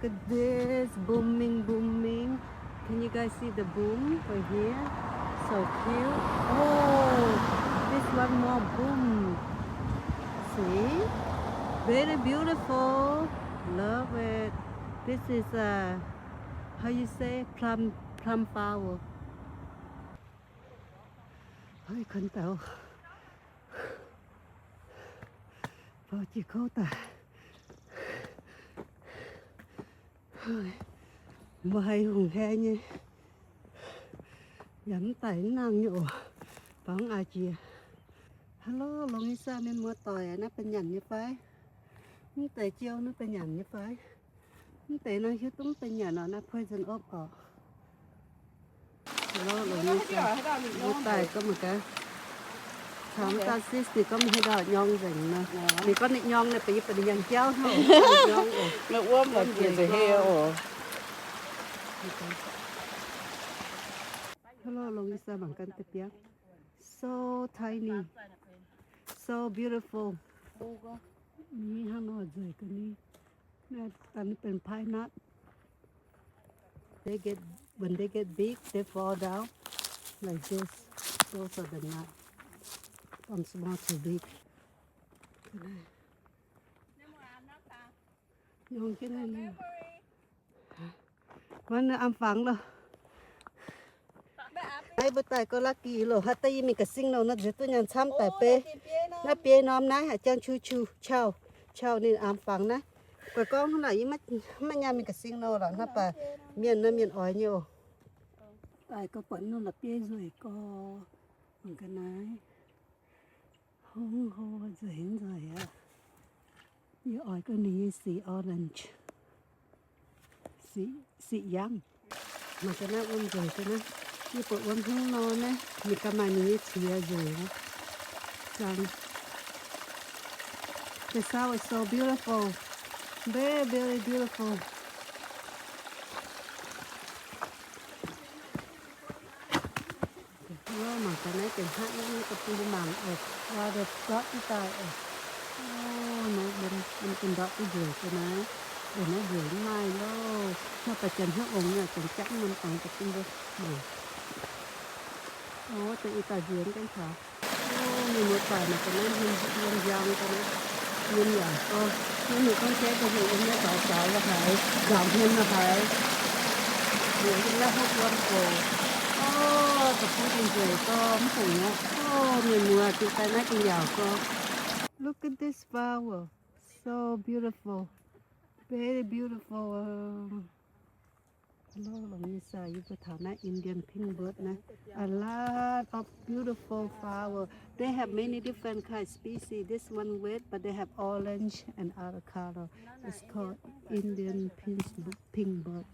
Look at this, blooming, blooming. Can you guys see the bloom right here? So cute. Oh, this one more bloom. See? Very beautiful. Love it. This is, uh, how you say? Plum, plum flower. Hui, kuonx douz. Faaux jiex kouv daaih. Mbuo haiz hungh haic nyei. Yaac mv daic mv nangh nyei oc. Baac mv aax jiex. Hello, longx nyei saah, mienh muoz-doic, naaiv benx nyanc nyei fai? Mv deix jiou naaiv benx nyanc nyei fai? Mv deix nor hiuv duqv mv benx nyanc oc, naaiv poison oak oc. Hello, longx nyei saah, mbuo daaih gorngv mangc gaax. Caux mv dauh sis ninh gorngv mv hiuv dauh nyorng nzengc nor. Ninh gorngv ninh nyorng naaiv, baac yie buatc ninh yangh jauv hnangv. Nyorng oc. Meih wuom lorqc, njiec nzengc hei oc. Hello, longx nyei saah, mangc gaax deix biauv. So tiny. So beautiful. Ni hnangv nor nzueic ga'ni. Naaiv daaih benx pine nut. They get, when they get big, they fall down like this. Those are the nut. From small to big. Nyorng jienv naaiv nyei. Maiv nor am fangx loh. Naaiv mbuo daaih gorngv lucky loh, haaix dauh yie mingh casino nor nzueic duqv nyanc camv daaih beiv. Naaiv biei norm naaiv haic, jangx qu qu qau, qau ninh am fangx naaiv. Guaix gorngv hnangv naaic yie maiv nyaanh mingh casino lorqc, hnangv baac mienh naaiv mienh oix nyei oc. Daaih gorngv buatc norm la'bieiv nzueic gorx, mangc gaax naaiv. Hov hov nzueic nzueic aqv. Yie oix gorngv ninh nyei sic orange. Sic, sic yangv. Mangc gaax naaiv wuom nzueic ga'naaiv. Yie buatc wuom hnangv nor naaiv, ninh ganh maaih ninh nyei qiex nzueic aqv. Zangx. The sound is so beautiful. Very, very beautiful. Mangc gaax naaiv, deix hnangv naaiv, naaiv deix bun mbuo mangc oc. Waac deix ndortv duqv daaih oc. Naaiv bun, bun ndortv duqv nzueic ga'naaiv. Deix naaiv nzueic mv maaih loh. Hnangv baac janx hnyouv ongx nyei, janx japv norm dorngx deix bun mbuo mangc. Deix ih daaih nzueic gaengh taux. Mienh muoz-doic, mangc gaax naaiv, mienh njang ga'naaiv. Mienh yaac gorngv, mienh gorngv jaiv deix heuc yiem naaiv zaux zaux lo haic, nzaaux hmien lo haic. Nzueic yiem naaiv hopv wuom oc. Orv, da'bung dingh nzueic gorx mv fungc aqv. Orv, mienh muoz, dingh daaih naaiv dingh yaauc gorx. Look at this flower. So beautiful. Very beautiful. Hello, longx nyei saah, yie mbuo taux naaiv Indian pink bird naaiv. A lot of beautiful flower. They have many different kind species. This one red, but they have orange and other color. It's called Indian pink, pink bird.